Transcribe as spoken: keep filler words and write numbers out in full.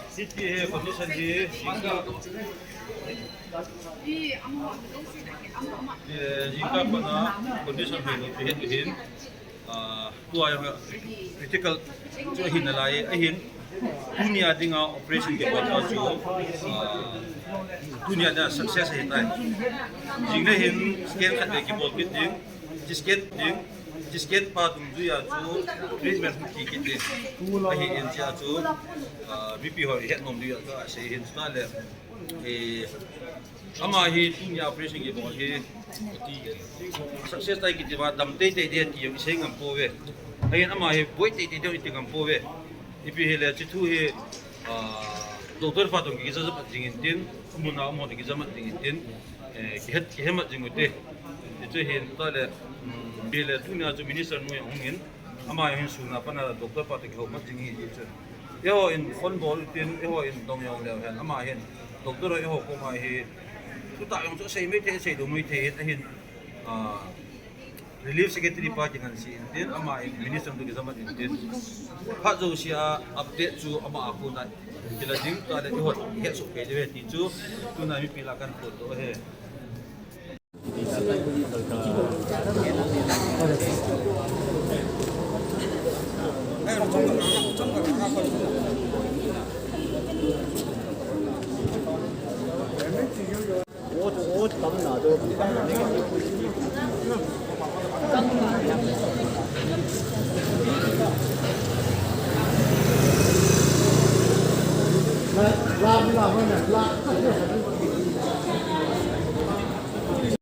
City hi condition hi, eh, jingkah pana condition hi lo ti hin, ah, tua jong critical chu ahin nalai, ahin tunia dinga operation kibol chu, ah, tunia dinga success ahitai. Jingle hin scan khat le kibol kit ding, chi scan ding, chi scan pa dungjuia chu treatment hung kikit ding. Ahin chia chu, ah, B P ho ihet nom dia chu asei hin ta le. Eh, ama hi tunia operation kibol hi success tai kiti va dam teitei dia ti isei ngam pouve. Ahin ama hi boi teitei dia iti ngam pouve. Ipi hile chi thu hi, ah, doctor pa toh kijah mat jing intin, muna mo toh kijah mat jing intin, eh, kihet, kihet mat jing ute. Ti chu hin ta le, um, bi le tunia chu minister nu jong hung in, ama jong hin suna pana doctor pa toh kihou mat jing hi ti chu. Eiho in phone bol tin, eiho in dong jong leu hen, ama hin doctor ho eiho koma hi, tuta jong chu sei maithei, sei lou maithei hin, ahin, ah, Relief Secretary pa kingansei intin, ama in minister toh kijah mat intin. Phat jousea update chu ama a kona kila ding, ta le eiho hesoh kei diu ahi ti chu, tuna mipi lah a kahin phondoh ahi.